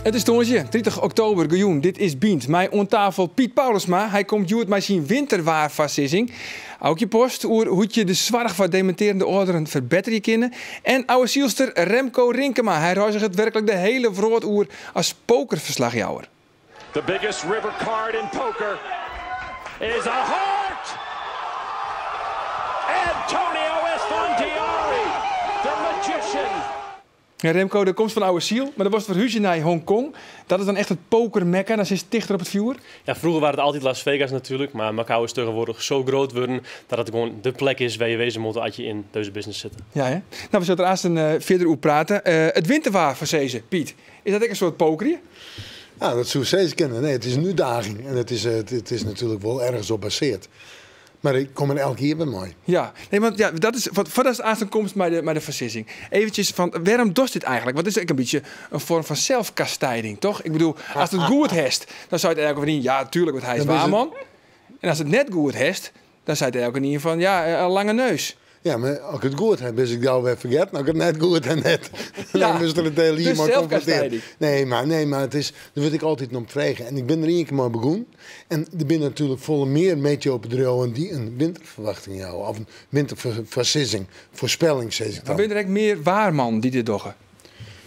It is tongersdei, 30 oktober, Goejûn, dit is Bynt. Mei oan tafel Piet Paulusma. Hy komt hjoed mei syn winterwaarfoarsizzing. Aukje Post oer hoe't je de soarch foar demintearjende âlderen ferbetterje kinne. En oude sylster Remco Rinkema. Hy reizget werklik de hiele wrâld oer as pokerferslachjouwer. The biggest river card in poker is a heart! Antonio Esfandiari, the magician. Ja, Remco, do komst fan Ouwe Syl, mar do wolst ferhúzje nei Hongkong. Dat is dan echt it pokermekka, dan sitst tichter op it fjoer. Ja, froeger waard it altyd Las Vegas natuerlik, mar Macau is tegenwoardich sa grut wurden dat it gewoan de plek is wêr't je wêze moatte as je yn dizze business sitte. Ja, hè? No, we sille der aanst fierder oer prate. It winterwaar foarsizze, Piet, is dat ek in soart pokerje? Ja, dat soe sizze kinne. Nee, it is in útdaging en it is natuerlik wol ergens op basearre. Mar ik kom der elk jier wer mei. Ja, nee, want ja, dat is, foardatst aanst komst mei de foarsizzing. Eventsjes fan, wêrom dochst dit eigentlik? Want it is ek in bytsje in foarm fan selfkastijding, toch? Ik bedoel, ast it goed hast, dan seit elkenien, ja, tuerlik, want hy is Dan is it- waarman. En ast it net goed hast, dan seit elkenien fan, ja, in lange neus. Ja, mar as ik it goed ha, bin ik gau wer fergetten. As ik it net goed ha, net. Dan is der it hiele jier Dus mei konfrontearre. selfkastijding. Nee, mar it is, dêr wurd ik altyd om frege. En ik bin der ien kear mei begûn. En der binne natuerlik folle mear meteobedriuwen dy't in winterferwachting jouwe. Of in winterfoarsizzing, foarspelling, sis ik Dan dan. binne der ek mear waarmannen dy't dit dogge.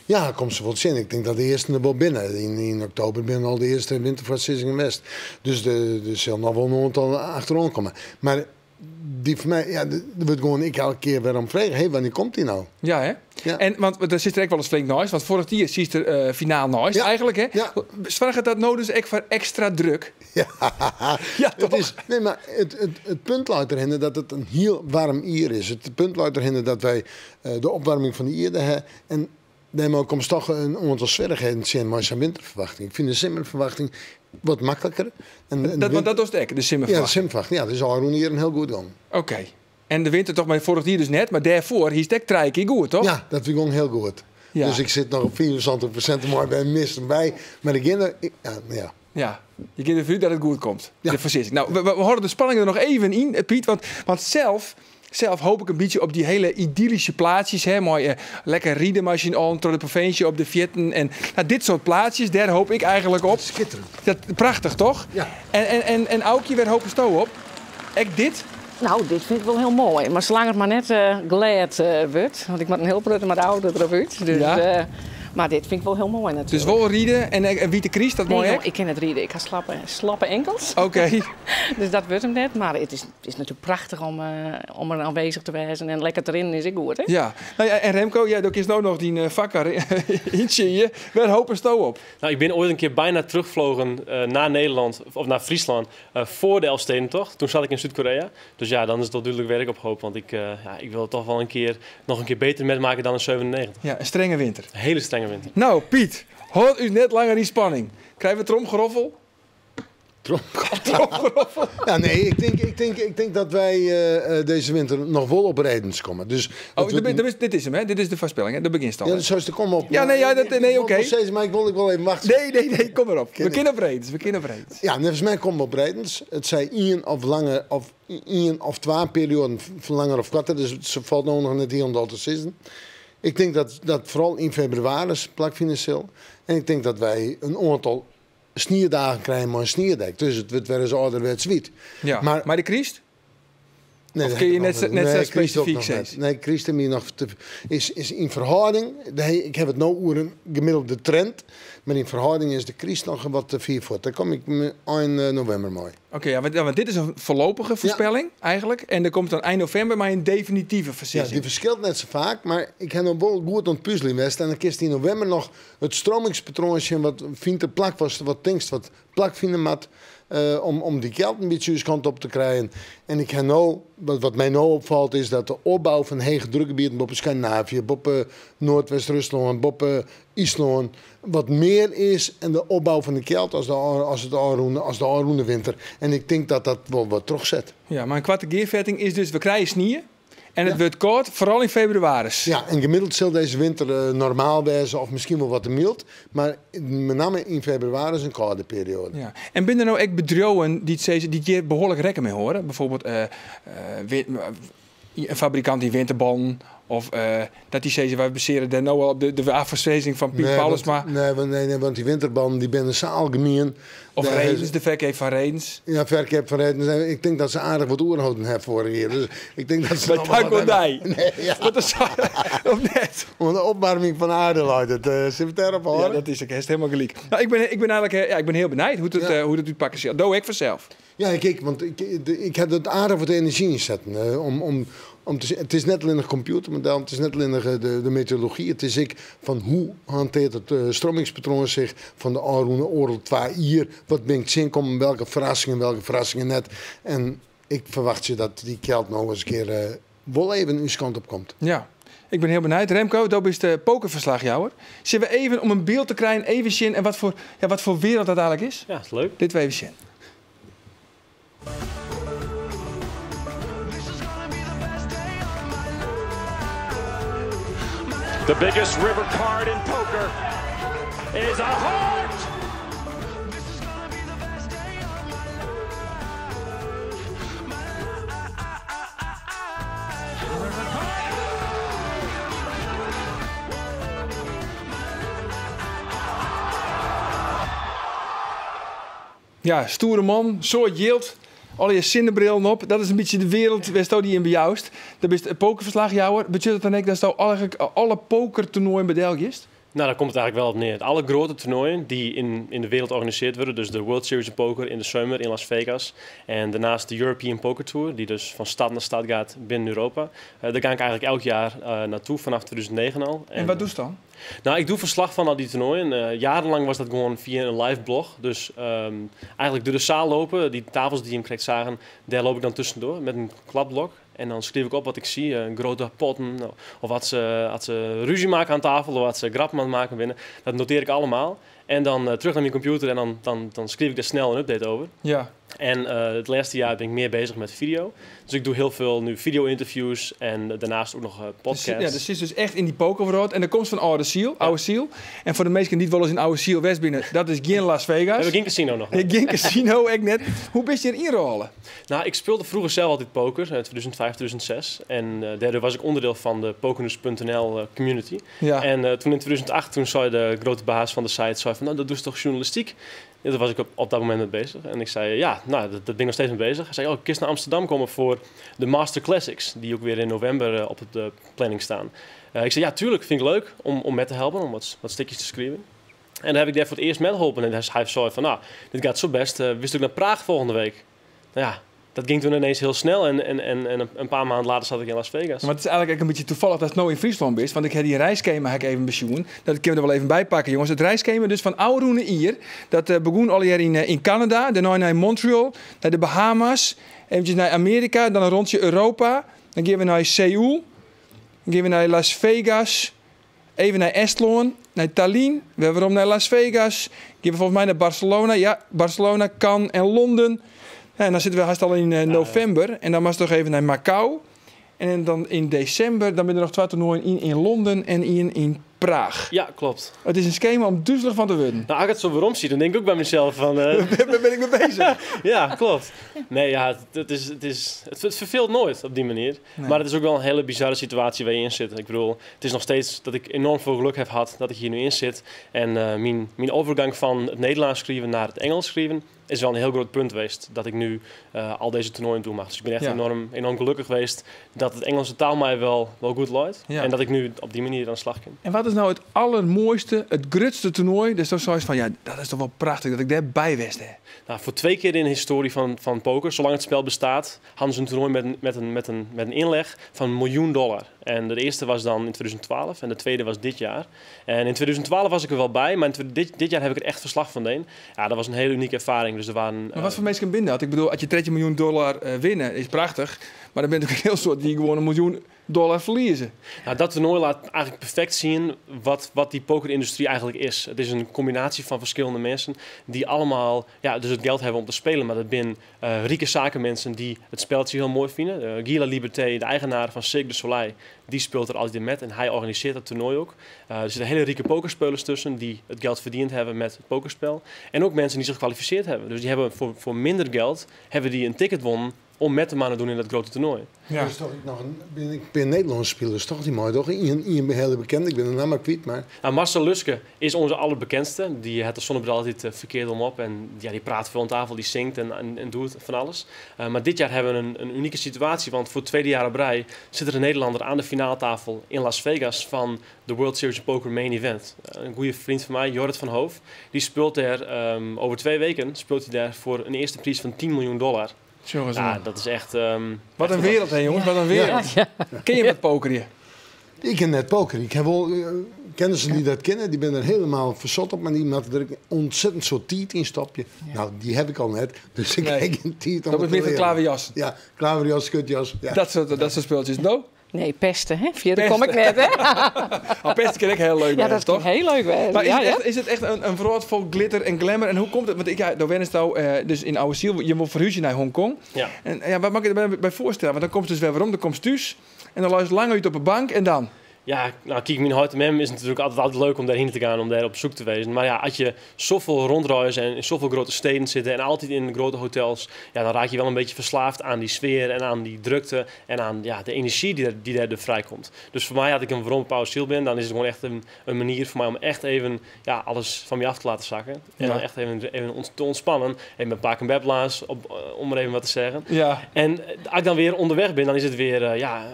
Ja, komt se wol tsjin. Ik tink dat de earsten der wol binne. Yn oktober binne al de earste winterfoarsizzingen west. Dus der sil noch wol in oantal achteroan komme. Mar dy foar my, ja, der wurdt gewoan ek elke kear wer om frege. Hé, wannear komt dy no? Ja, hè? Ja. En, want dêr sit der ek wolris flink neist. Want foarich jier sietst der finaal neist eigentlik, hè? Ja. Soarget dat no dus ek foar ekstra druk? Ja, Ja, het toch? is, nee, mar it punt leit derhinne dat it in hiel waarm jier is. It punt leit derhinne dat wy de opwaarming fan de ierde ha. En dêrmei komst dochs in oantal swierrichheden tsjin mei sa'n winterferwachting. Ik fyn de simmerferwachting wat makliker. En de Want dat dochst ek, de Ja, de simmerferwachting? simmerferwachting. Ja, dat is al jier hiel goed gien. Oké. En de winter toch, mar foarich jier dus net, mar dêrfoar hiest ek trije kear goed, toch? Ja, dat wie gewoan hiel goed. Dus ik sit noch op 75% moai by missen by. Mar ik gean der, ja, ja. Ja, je geane derfan út dat it goed komt. Ja. De foarsizzing. No, we hâlde de spanning der noch even yn, Piet. Want sels hoopje ik in bytsje op dy hiele idyllyske plaatsjes. Hè, mei lekker ride mei syn allen troch de provinsje op de Fierten. En no, dit soart plaatsjes, dêr hoopje ik eigentlik op. Skitterend. Dat, prachtich, toch? Ja. En Aukje, wêr hoopjesto op? Ek dit? No, dit fyn ik wol hiel moai. Mar salang't it mar net glêd wurdt. Want ik moat in hiel protte mei de auto derop út. Dus, mar dit fyn ik wol hiel moai natuerlik. Dus wol ride en wite kryst, dat Nee, moai jong, ek? ik kin net ride. Ik ha slappe ankels. Dus dat wurdt him net. Mar it is natuerlik prachtich om der oanwêzich te wêzen. En lekker te rinnen is ek goed, hè? Ja. No ja, en Remco, ja, do kinst no noch dyn fakkar yntsjinje. Wêr hoopjesto op? No, ik bin oait in kear byna terugflogen nei Nederlân of nei Fryslân foar de Elfstedentocht. Doe siet ik yn Súd-Koreä. Dus ja, dan is it wol dúdlik wêr't ik op hoopje. Want ik, ja, ik wol dochs wol in kear, noch in kear better meitsje dan in 97. Ja, in strange winter. In hiele strange winter. No, Piet, hâld ús net langer yn spanning. Krije we tromgeroffel? Tromgeroffel. Ja, nee, ik tink dat wy dizze winter noch wol op redens komme. Dus Oh, dat wurdt dit is him, hè? Dit is de foarspelling, hè? De begjinst al. Ja, hè? dat soe te kommen op. Ja, nee, ja, dat, nee, Ik oké. wol steeds, mar ik wol even wachtsje. Nee, nee, nee, kom mar op. We Kin kinne op redens, we kinne op redens. Ja, neffens my komme we op redens. It sei ien of lange of ien of twa perioaden fan langer of koarter, dus it falt no noch net hielendal te sizzen. Ik tink dat dat foaral yn febrewaris plakfine sil. En ik tink dat wy in oantal sniedagen krije mei in sniedek. Dus it wurdt wer ris âlderwetsk wiet. Ja. Mar, Mar de kryst? Nee, Of dat kin je heb ik net, nog net Nee, sa kryst ook spesifyk noch net. sizze? Nee, kryst my noch te, is yn ferhâlding. Nee, ik ha it no oer in gemiddelde trend. Mar yn ferhâlding is de kryst noch wat te fier fuort. Dêr kom ik ein novimber mei. Oké, ja, want dit is in foarlopige foarspelling eigentlik. En der komt dan ein novimber mei in definitive Ja, foarsizzing. dy ferskilt net sa faak, mar ik ha noch wol goed oan it puzeljen west. En dan kinst yn novimber noch it streamingspatroan sjen wat fynt der plak, wat tinkst wat plakfine moat om dy kjeld in bytsje ús kant op te krijen. En ik ha no, wat my no opfalt is dat de opbou fan hege drukgebieten boppe Skandinavië, boppe Noardwest-Ruslân, boppe Yslân, wat mear is en de opbou fan de kjeld as de ôfrûne winter. En ik tink dat dat wol wat trochset. Ja, mar in koarte gearfetting is dus, we krije snie en it wurdt kâld, foaral yn febrewaris. Ja, en gemiddeld sil dizze winter normaal wêze of miskien wol wat te myld. Mar mei namme yn febrewaris in kâlde perioade. Ja. En binne der no ek bedriuwen dy't sizze, dy't hjir behoarlik rekken mei hâlde? Bygelyks in fabrikant yn winterbannen. Of dat dy sizze, wy basearje dêr no al op de waarfoarsizzing fan Piet Nee, Paulusma. want, nee, want, nee, nee, want dy winterbannen dy binne sa algemien. Of Dêr redens, is- de ferkeap fan redens. Ja, ferkeap fan redens. Ik tink dat se aardich wat oerholden ha foarich jier. Dus ik tink dat se By noch wol tank wat oan dy. Nee, ja. Wat is of net? Oan de opwaarming fan de aarde leit it. Sille we it dêrop Ja, hâlde? dat is ek helemaal gelyk. Nou, ik ben eigenlijk, ja, ik ben hiel benijd hoe't it útpakke sil. Do ek fansels. Ja, ik ek, want ik ha der aardich wat enerzjy yn setten. Om te, it is net allinnich computermodel, it is net allinnich de meteorology. It is ek fan hoe hantearret it stromingspatroan sich fan de ôfrûne oardel 2 jier. Wat bin ik tsjinkommen, welke ferrassingen, welke ferrassingen net. En ik ferwachtsje dat dy kjeld no ris in kear wol even ús kant op komt. Ja, ik bin hiel benijd. Remco, do bist de pokerferslachjouwer. Sille we even om in byld te krijen, even sjen en ja, watfoar wereld dat eigentlik is? Ja, is leuk. Dit we even sjen. The biggest river card in poker is a heart. Ja, stoere man, soad jild, al je sinnebrillen op. Dat is in bytsje de wereld wêr'tsto dy yn bejoust. Do bist pokerferslachjouwer. Betsjut dat dan ek datsto eigentlik alle pokertoernooien bedelgiest? Nou, daar komt het eigenlijk wel op neer. Alle grote toernooien die in de wereld georganiseerd worden, dus de World Series of Poker in de zomer in Las Vegas en daarnaast de European Poker Tour, die dus van stad naar stad gaat binnen Europa. Daar ga ik eigenlijk elk jaar naartoe, vanaf 2009 al. En wat doe je dan? Nou, ik doe verslag van al die toernooien. Jarenlang was dat gewoon via een live blog. Dus eigenlijk door de zaal lopen, die tafels die je hem krekt zagen, daar loop ik dan tussendoor met een kladblok. En dan schrijf ik op wat ik zie, grote potten, of wat ze ruzie maken aan tafel, of wat ze grappen aan het maken binnen. Dat noteer ik allemaal. En dan terug naar mijn computer en dan schrijf ik daar snel een update over. En het laatste jaar ben ik meer bezig met video. Dus ik doe heel veel nu video-interviews en daarnaast ook nog podcasts. Dus, ja, dus het is dus echt in die pokerwereld. En dat komt van Oude Ziel, Oude Ziel. En voor de meesten die niet wel eens in Oude Ziel West binnen, dat is geen Las Vegas. We hebben geen casino nog. Nee, geen casino, ik net. Hoe ben je erin rollen? Nou, ik speelde vroeger zelf altijd poker, in 2005, 2006. En daardoor was ik onderdeel van de pokernieuws punt N L community. En toen in 2008, toen zei de grote baas van de site, zei van, nou, dat doe je toch journalistiek? Ja, daar was ik op dat moment mee bezig. En ik zei, ja, nou, dat ben ik nog steeds mee bezig. Hij zei, oh, ik kan naar Amsterdam komen voor de Master Classics, die ook weer in november op de planning staan. Ik zei, ja, tuurlijk, vind ik leuk om met te helpen, om wat stukjes te schrijven. En daar heb ik daar voor het eerst met geholpen. En hij zei van, nou, dit gaat zo best. Wist ik naar Praag volgende week? Nou ja, dat ging toen ineens heel snel en een paar maanden later zat ik in Las Vegas. Maar het is eigenlijk ook een beetje toevallig dat het nou in Friesland is. Want ik heb die reisschema heb ik even bezoen. Dat kunnen we er wel even bij pakken, jongens. Het reisschema dus van Ouroene Ier. Dat begon al hier in Canada. Daarna naar Montreal, naar de Bahama's. Eventjes naar Amerika, dan een rondje Europa. Dan gaan we naar Seoul. Dan gaan we naar Las Vegas. Even naar Estland, naar Tallinn. We hebben weer om naar Las Vegas. Dan gaan we volgens mij naar Barcelona. Ja, Barcelona, Cannes en Londen. Ja, en dan zitten we haast al in november. En dan was het nog even naar Macau. En dan in december, dan ben er nog 2 toernooien in Londen en één in Praag. Ja, klopt. Het is een schema om duizelig van te worden. Nou, als ik het zo waarom zie, dan denk ik ook bij mezelf van, Waar ben ik mee bezig? Ja, klopt. Nee, ja, het verveelt nooit op die manier. Nee. Maar het is ook wel een hele bizarre situatie waar je in zit. Het is nog steeds dat ik enorm veel geluk heb gehad dat ik hier nu in zit. En mijn overgang van het Nederlands schrijven naar het Engels schrijven is wel een heel groot punt geweest dat ik nu al deze toernooien doe mag. Dus ik ben echt enorm gelukkig geweest dat het Engelse taal mij wel goed loopt. En dat ik nu op die manier aan de slag kan. En wat is nou het allermooiste, het grootste toernooi? Dus dan zou je van, ja, dat is toch wel prachtig dat ik daarbij was, hè? Nou, voor 2 keer in de historie van poker, zolang het spel bestaat, hadden ze een toernooi met een inleg van een miljoen dollar. En de eerste was dan in 2012 en de tweede was dit jaar. En in 2012 was ik er wel bij, maar in dit jaar heb ik er echt verslag van gedaan. Ja, dat was een hele unieke ervaring. Dus er waren, Maar wat voor mensen binnen dat? Als je 13 miljoen dollar winnen, is prachtig. Maar dan ben je ook een heel soort die gewoon een miljoen dollar verliezen. Nou, dat toernooi laat eigenlijk perfect zien wat die pokerindustrie eigenlijk is. Het is een combinatie van verschillende mensen die allemaal, ja, dus het geld hebben om te spelen. Maar dat zijn rijke zakenmensen die het speltje heel mooi vinden. Guy Laliberté, de eigenaar van Cirque du Soleil, die speelt er altijd in met en hij organiseert dat toernooi ook. Er zitten hele rijke pokerspelers tussen die het geld verdiend hebben met het pokerspel. En ook mensen die zich gekwalificeerd hebben. Dus die hebben voor minder geld hebben die een ticket wonnen om met te moatte doen in dat grote toernooi. Ja. Er is toch nog een, ben ik ben Nederlandse spelers, toch? Die mooi toch? Ien hele bekend, ik ben de naam maar kwijt, maar... Nou, Marcel Luske is onze allerbekendste. Die heeft de zonnebril altijd verkeerd om op. En ja, die praat veel aan tafel, die zingt en doet van alles. Maar dit jaar hebben we een unieke situatie, want voor het tweede jaar op rij zit er een Nederlander aan de finaaltafel in Las Vegas van de World Series of Poker Main Event. Een goede vriend van mij, Jorrit van Hoof, die speelt daar over 2 weken speelt hij daar voor een eerste prijs van 10 miljoen dollar. Jongens, ja, dat is echt... wat een wereld, hè jongens, wat een wereld. Ja. Ja. Ken je met poker hier? Ik ken net poker. Ik heb wel kennissen die dat kennen, die ben er helemaal verzot op, maar die met er ontzettend zo tijd in stopje. Ja. Nou, die heb ik al net, dus ik heb geen tijd om Dat is meer van klaverjas. Ja, klaverjas, kutjas. Ja. Dat soort speeltjes. No? Nee, pesten, hè? Via de kom ik net, hè? Oh, pesten kan ik heel leuk ja, dat toch? Heel leuk, hè? Maar is, het echt, is het echt een verhaal vol glitter en glamour? En hoe komt het? Want ik, ja, daar nou, dus in oude ziel, je moet verhuizen naar Hongkong. Ja. En ja, wat mag ik erbij bij voorstellen? Want dan komt ze dus weer waarom, dan komt ze thuis en dan luistert lang uit op de bank en dan? Ja, nou, kijk, mijn hart en mem is natuurlijk altijd leuk om daarheen te gaan, om daar op zoek te wezen. Maar ja, als je zoveel rondreizen en in zoveel grote steden zit en altijd in grote hotels, ja, dan raak je wel een beetje verslaafd aan die sfeer en aan die drukte en aan ja, de energie die daar vrijkomt. Dus voor mij, had ik een waarom op oude ziel ben, dan is het gewoon echt een manier voor mij om echt even ja, alles van me af te laten zakken. En dan echt even te ontspannen. En met pak en bedblaas, om maar even wat te zeggen. Ja. En als ik dan weer onderweg ben, dan is het weer ja,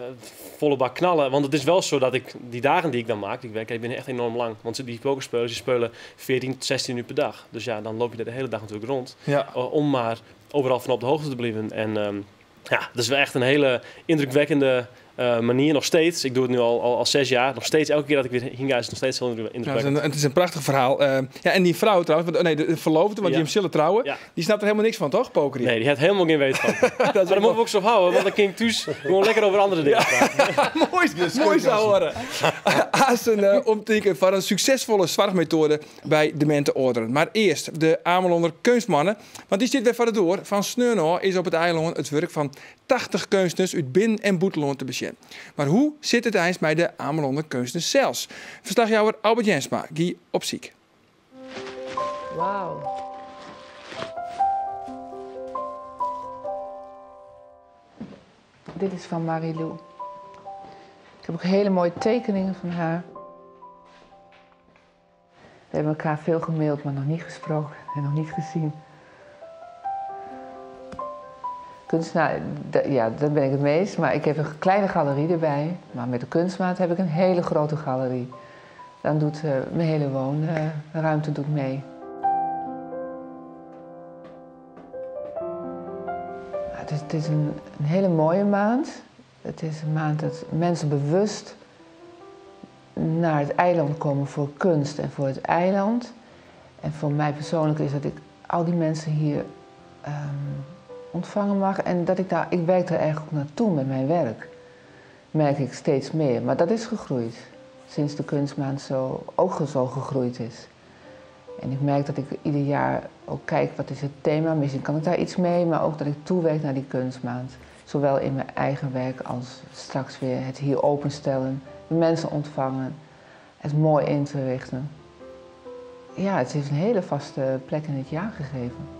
volle bak knallen. Want het is wel zo dat ik die dagen die ik dan maak, ik ben echt enorm lang. Want die pokerspelers die spelen 14, 16 uur per dag. Dus ja, dan loop je daar de hele dag natuurlijk rond. Ja. Om maar overal van op de hoogte te blijven. En ja, dat is wel echt een hele indrukwekkende manier nog steeds. Ik doe het nu al 6 jaar. Nog steeds, elke keer dat ik weer heen ga, is het nog steeds heel indrukwekkend. Ja, het is een prachtig verhaal. Ja, en die vrouw trouwens, want, nee, de verloofde, want die hem zullen trouwen, ja. Die snapt er helemaal niks van, toch, poker? Nee, die heeft helemaal geen weet van. Maar daar moeten we ook zo op houden, want dan kan ik thuis gewoon lekker over andere dingen praten. Mooi, mooi zou horen. Als een omteken van een succesvolle zwargmethode bij demente orderen. Maar eerst de Amelander kunstmannen, want die zit weer van de door. Van Sneurno is op het eiland het werk van 80 kunstenaars uit Bin- en Boeteloon te bezien. Maar hoe zit het eens bij de Amelander kunstenaars zelfs? Verslagjouwer Albert Jensma, Guy op ziek. Wauw. Dit is van Marilou. Ik heb ook hele mooie tekeningen van haar. We hebben elkaar veel gemaild, maar nog niet gesproken en nog niet gezien. Kunstenaar, ja, daar ben ik het meest. Maar ik heb een kleine galerie erbij. Maar met de kunstmaat heb ik een hele grote galerie. Dan doet mijn hele woonruimte doet mee. Het is een hele mooie maand. Het is een maand dat mensen bewust naar het eiland komen voor kunst en voor het eiland. En voor mij persoonlijk is dat ik al die mensen hier ontvangen mag en dat ik daar, ik werk daar eigenlijk ook naartoe met mijn werk, merk ik steeds meer. Maar dat is gegroeid, sinds de kunstmaand zo, ook zo gegroeid is. En ik merk dat ik ieder jaar ook kijk, wat is het thema, misschien kan ik daar iets mee, maar ook dat ik toewerk naar die kunstmaand. Zowel in mijn eigen werk als straks weer het hier openstellen, de mensen ontvangen, het mooi in te richten. Ja, het heeft een hele vaste plek in het jaar gegeven.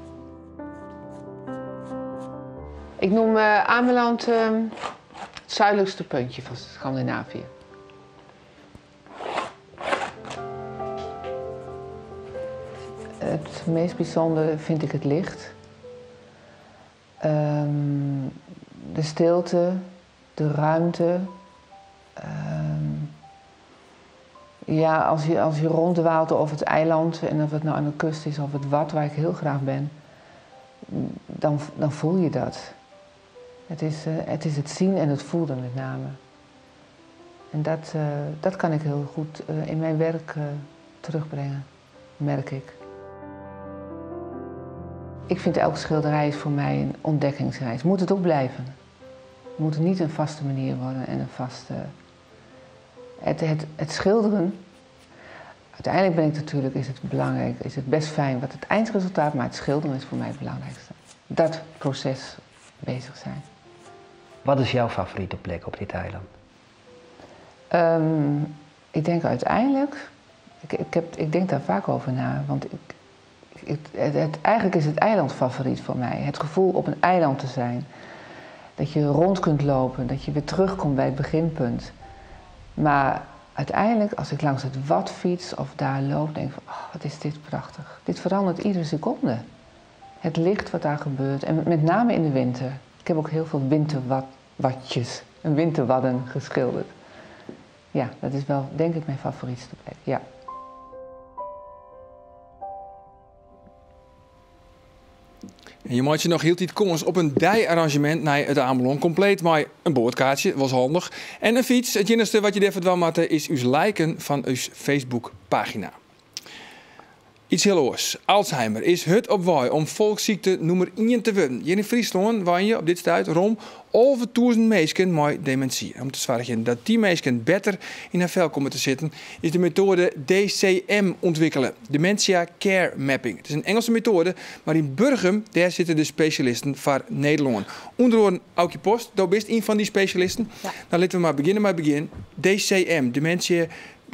Ik noem Ameland het zuidelijkste puntje van Scandinavië. Het meest bijzondere vind ik het licht. De stilte, de ruimte. Ja, als je ronddwaalt over het eiland en of het nou aan de kust is of het wat, waar ik heel graag ben, dan voel je dat. Het is het zien en het voelen met name. En dat kan ik heel goed in mijn werk terugbrengen, merk ik. Ik vind elke schilderij is voor mij een ontdekkingsreis. Moet het ook blijven. Het moet niet een vaste manier worden en een vaste... Het schilderen... Uiteindelijk ben ik natuurlijk, is het belangrijk, is het best fijn wat het eindresultaat, maar het schilderen is voor mij het belangrijkste. Dat proces bezig zijn. Wat is jouw favoriete plek op dit eiland? Ik denk uiteindelijk, ik denk daar vaak over na, want eigenlijk is het eiland favoriet voor mij. Het gevoel op een eiland te zijn. Dat je rond kunt lopen, dat je weer terugkomt bij het beginpunt. Maar uiteindelijk, als ik langs het Wad fiets of daar loop, denk ik van, oh, wat is dit prachtig. Dit verandert iedere seconde. Het licht wat daar gebeurt, en met name in de winter. Ik heb ook heel veel winterwatjes en winterwadden geschilderd. Ja, dat is wel, denk ik, mijn favorietste plek, ja. En je maakt je noch hieltyd kâns op in dei-arranzjemint nei It Amelân. Kompleet mei in boatkaartsje, was handich. En in fyts. It iennichste wat je dêrfoar dwaan moatte is ús liken fan ús Facebookpagina. Iets hiel oars. Alzheimer is hurd op wei om folkssykte nûmer ien te wurden. Hjir yn Fryslân wenje op dit stuit rom 11.000 minsken mei demintsy. Om te soargjen dat dy minsken better yn har fel komme te sitten, is de metoade DCM ûntwikkele, Dementia Care Mapping. It is in Ingelske metoade, mar yn Burgum dêr sitte de spesjalisten foar Nederlân. Ûnder oaren Aukje Post, do bist ien fan dy spesjalisten. Ja. Dan litte we mar begjinne mei it begjin. DCM, Dementia,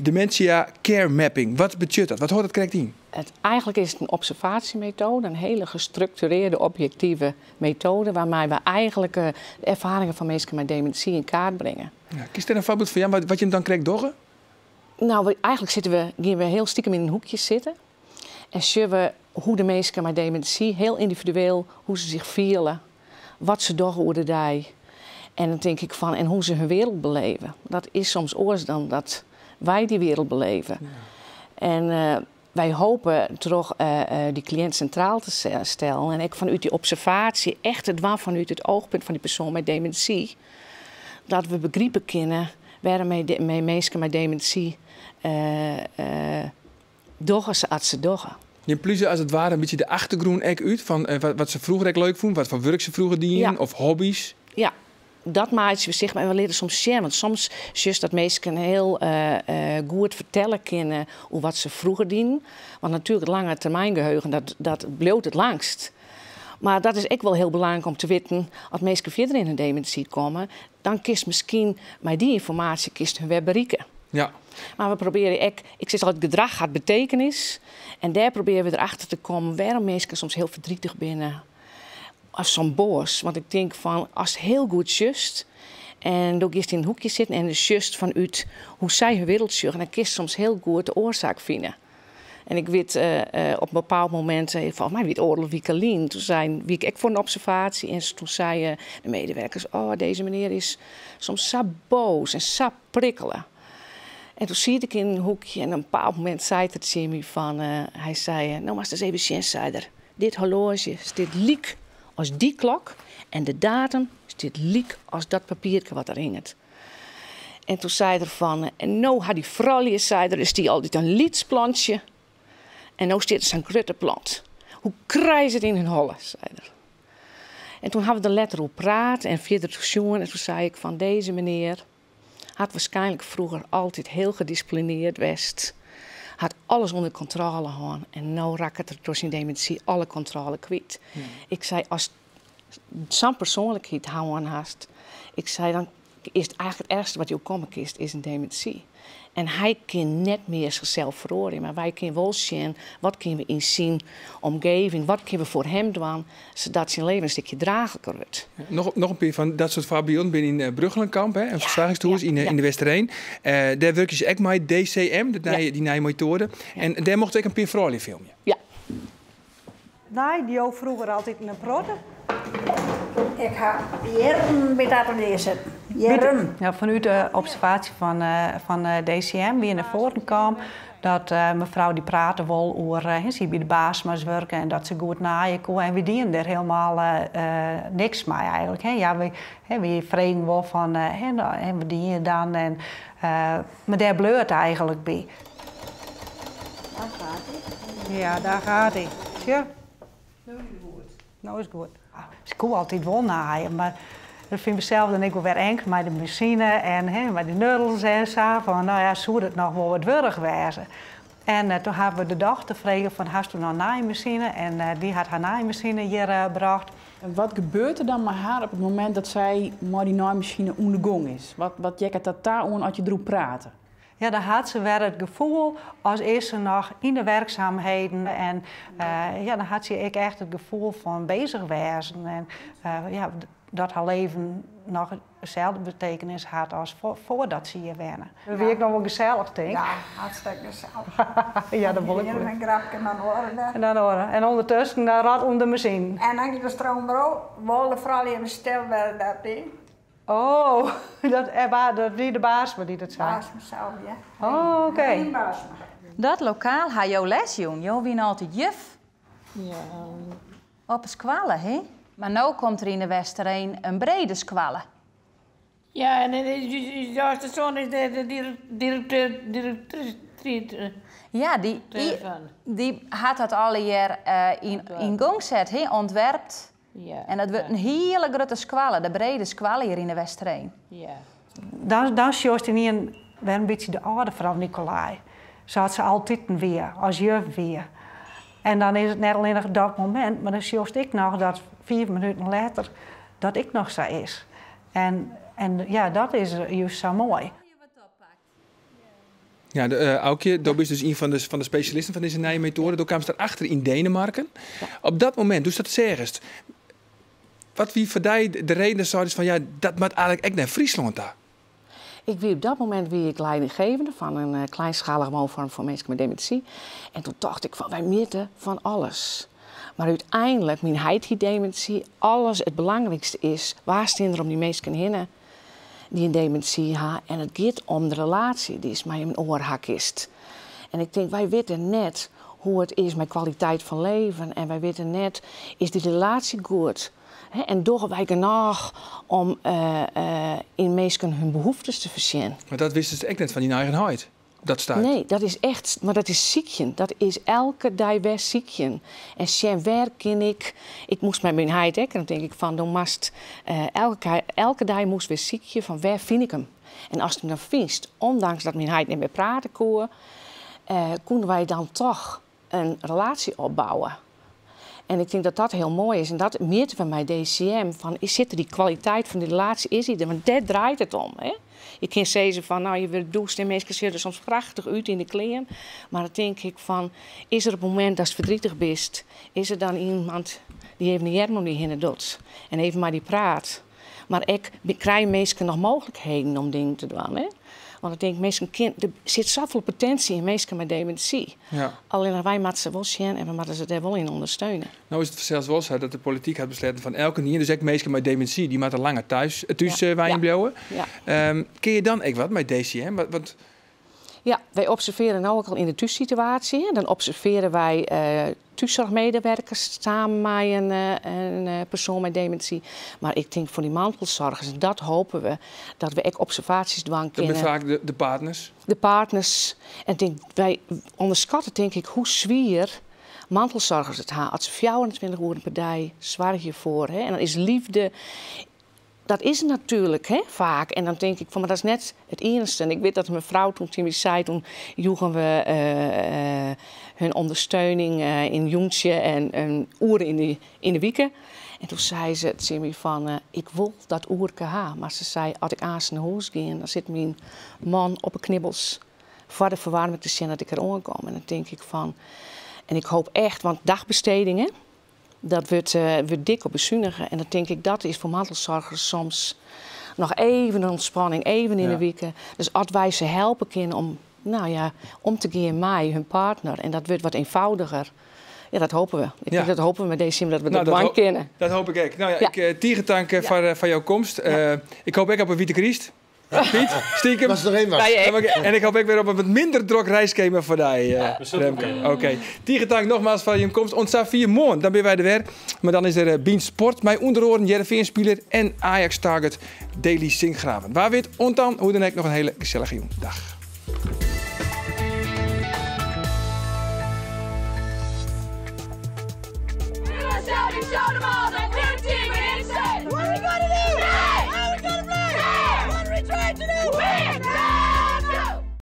Dementia Care Mapping. Wat betsjut dat? Wat hâldt dat krekt yn? It, eigenlik is it in observaasjemetoade, in hiele gestrukturearre, objektive metoade wêrmei't we eigenlik de erfaringen fan minsken mei demintsy yn kaart bringe. Ja, kinst dêr in foarbyld fan jaan, wat jim dan krekt dogge? No, we, eigenlik sitte we, gean we hiel stikem yn in hoekje sitten en sjogge we hoe't de minsken mei demintsy hiel yndividueel, hoe't se sich fiele, wat se dogge oer de dei. En dan tink ik fan, en hoe't se hun wereld beleve. Dat is soms oars dan dat wy dy wereld beleve. En wy hoopje troch dy kliïnt sintraal te stellen en ek fanút dy observaasje echt te dwaan fanút it oogpunt fan dy persoan mei demintsy, dat we begripe kinne wêrom't minsken mei demintsy dogge sa't se dogge. Jim pluze as it ware in bytsje de achtergrûn ek út fan wat se froeger ek leuk fûnen, wat foar wurk se froeger dienen of hobbys. Ja, dat meitsje we sichtber en we litte soms sjen, want soms sjochst dat minsken hiel goed fertelle kinne oer wat se froeger dienen. Want natuerlik it lange termyn geheugen, dat bliuwt it langst. Mar dat is ek wol hiel belangryk om te witten, as minsken fierder yn hun demintsy komme, dan kinst miskien mei dy ynformaasje kinst hun wer berikke. Mar we probearje ek, ik sis altyd, gedrach hat betekenis. En dêr probearje we derachter te kommen wêrom minsken soms hiel verdrietig binne of soms boas. Want ik tink fan, ast hiel goed sjochst en do giest yn in hoekje sitten en do sjochst fanút hoe't sy hun wereld sjogge, dan kinst soms hiel goed de oarsaak fine. En ik wit op in bepaald momint, folgens my wie it oardel wike lyn, doe sei, wie ik ek foar in observaasje en doe sei de medewerkers, oh, dizze menear is soms sa boas en sa prikkele. En doe siet ik yn in hoekje en op in bepaald momint sei er tsjin my fan, hy sei, no moatst ris even sjen, sei er, dit horloazje stiet lyk as dy klok en de datum stiet lyk as dat papierke wat der hinget. En doe sei er fan, en no ha dy froulju, sei er, is dy altyd in lyts plantsje en no stiet der sa'n grutte plant. Hoe krije se it yn hun holle, sei er. En doe ha we der letter oer praat en fierder sjoen en doe sei ik fan, dizze menear hat waarskynlik froeger altyd hiel gedissiplinearre west, hat alles ûnder kontrôle hân en no rakket er troch syn demintsy alle kontrôle kwyt. Ik sei, ast sa'n persoanlikheid hân hast, ik sei, dan is it eigenlik it erchste wat jo komme kinst, is in demintsy. En hy kin net mear sichsels feroarje, mar wy kinne wol sjen wat kinne we yn syn omgeving, wat kinne we foar him dwaan, sadat syn leven in stikje draachliker wurdt. Ja, noch in pear fan dat soart foarbylden binne yn Brugchelencamp, hè, in fersoargingstehûs yn de Westereen. Dêr wurkje se ek mei DCM, dy nije metoade. En dêr mochten ek in pear froulju filmje. Ja. Nee, dy jo froeger altyd in protte. Ik ha jierren by it atelier sitten. Jierren. Ja, fanút de observaasje fan DCM wie nei foaren kaam dat mefrou dy prate wol oer, se hie by de Baasma's wurke en dat se goed naaie koe en wy dienen dêr hielemaal niks mei eigenlik. Hè. Ja, wy fregen wol fan, hè, no, hè, wat die je dan? En, mar dêr bleau it eigenlik by. Daar gaat hij. Ja, daar gaat hij. Sjoch. No is it goed. No is it goed. Se koe altyd wol naaie, mar dat fyn ik sels dan ek wol wer eng mei de masine en, hè, mei de nuddels en sa. Fan, no ja, soe dat noch wol wat wurdich wêze? En doe hawwe we de dochter frege fan, hasto noch in naaimachine? En dy hat har naaimachine hjir brocht. En wat gebeurt der dan mei har op it momint dat sy mei dy naaimachine oan de gong is? Wat jekket dat ta oan as je deroer prate? Ja, dan hat se wer it gefoel as is se noch yn de werkzaamheden. En ja, dan hat se ek echt it gefoel fan beuzich wêzen. En ja, dat har leven noch deselde betekenis hat as foardat se hjir wenne. Dat wie ek noch wol gesellich, tink ik. Ja, hartstikke gesellich. Ja, dat wol ik wol. In grapke en dan oare wer. En dan oare. En ûndertusken dan rattelen de masinen. En dan gie de stroom derôf, wol de froulju even stil wurde dat die. Oh, dat, dat wie de Baarsma dy't dat sei? Baarsma sels, ja. Oh, oké. Rien Baarsma. Dat lokaal ha jo les jûn. Jo wiene altyd juf. Ja. Op 'e skoalle, hè? Mar no komt der yn de Westereen in brede skoalle. Ja, en ús âldste soan is dêr de direkteur, direktrice. Ja, dy, dy hat dat allegear yn gong set, hè? Ontwerpt. Ja. En dat wurdt in hiele grutte skoalle, de brede skoalle hjir yn de Westereen. Ja. Dan, dan sjochst ynienen wer in bytsje de âlde frou Nicolai, sa't se altiten wie, as juf wie. En dan is it net allinnich dat momint, mar dan sjochst ek noch dat fiif minuten letter dat ek noch sa is. En, en ja, dat is just sa moai. Ja, de, uh, Aukje, do bist dus ien fan de spesjalisten fan dizze nije metoade. Do kaamst derachter yn Denemarken. Op dat momint, doe'tst dat seachst, wat wie foar dy de reden dat seidest fan ja, dat moat eigentlik ek nei Fryslân ta? Ik wie op dat momint wie ik leidinggevende fan in uh, kleinschalige woonvorm foar minsken mei demintsy. En toen tocht ik fan wy mjitte fan alles. Mar úteinlik, myn heit hie demintsy, alles, it belangrykste is, wa stean der om dy minsken hinne dy't in demintsy ha en it giet om de relaasje dy'tst mei in oar ha kinst. En ik tink, wy witte net hoe it is mei kwaliteit fan leven en wy witte net, is dy relaasje goed? En dogge wy genôch om yn minsken hun behoeftes te foarsjen? Mar dat wistest ek net fan dyn eigen heit, dat stuit? Nee, dat is echt, mar dat is sykjen. Dat is elke dei wer sykjen. En sjen wêr kin ik. Ik moast mei myn heit ek, en dan tink ik fan, do moatst elke, elke dei moast wer sykje fan wêr fyn ik him. En ast him dan fynst, ondanks dat myn heit net mear prate koe, koene wy dan toch in relaasje opbouwe. En ik tink dat dat hiel moai is. En dat mjitte we mei DCM, fan is sit der dy kwaliteit fan dy relaasje, is dy der? Want dêr draait it om. Hè? Je kinne sizze fan, nou, je wurde dûst en minsken sjogge der soms prachtich út yn de klean. Mar dan tink ik fan, is der op it momint datst verdrietig bist, is der dan iemand dy't even de earm om dy hinne docht en even mei dy praat? Mar ek krije minsken noch mooglikheden om dingen te dwaan. Hè? Want ik tink, minsken kin, der sit safolle potinsje yn minsken mei demintsy. Ja. Allinnich wy moatte se wol sjen en we moatte se dêr wol yn ûndersteune. No is it fansels wol sa dat de polityk hat besletten fan elkenien, dus ek minsken mei demintsy, dy moatte langer thús, thús Ja. wenjen Ja. bliuwe. Ja. Kinne je dan ek wat mei DCM? Wat, wat... Ja, wy observearje no ek al yn de thússituaasje. Dan observearje wy thússoarchmedewerkers samen mei in persoan mei demintsy. Mar ik tink foar dy mantelsoargers, en dat hoopje we, dat we ek observaasjes dwaan Dat binne kinne. faak de partners? De partners. En tink, wy ûnderskatte tink ik hoe swier mantelsoargers it ha. As se 24 oeren per dei soargje foar. Hè. En dan is leafde, dat is natuerlik, hè, faak. En dan tink ik fan, mar dat is net it iennichste. En ik wit dat mefrou toen tsjin my sei, toen joegen we hun ûndersteuning in jûntsje en in oere yn de wike. En toen sei se tsjin my fan, ik wol dat oerke ha. Mar se sei, as ik aanst nei hûs gean, dan sit myn man op 'e knibbels foar de ferwaarming te sjen dat ik der oankom. En dan tink ik fan, en ik hoop echt, want dagbestedingen, dat wurdt dik op besunige. En dan tink ik, dat is foar mantelsoargers soms noch even in ûntspanning, even yn de wike. Dus as wy se helpe kinne om, nou ja, om te gean mei hun partner en dat wurdt wat eenvoudiger. Ja, dat hoopje we. Ik tink dat hoopje we mei DCM dat we Nou, dat dat dwaan kinne. Dat hoopje ik ek. Nou ja, ik, tige tank foar jo komst. Ik hoopje ek op in wite kryst. Piet, stikem. Was er nog één was. Wij ek. En ik hoop ek wer op in wat minder drok reisskema foar dy, We zullen Remke. proberen. Oké. Tige tank nogmaals foar jim komst. Oant sa fier moarn, dan binne wy der wer. Mar dan is der Bynt Sport mei ûnder oaren Hearrenfean-spiler en Ajax-target Daley Sinkgraven. Wa wit, oant dan, hoe dan ek noch in hiele gesellige jûn. Dag. Show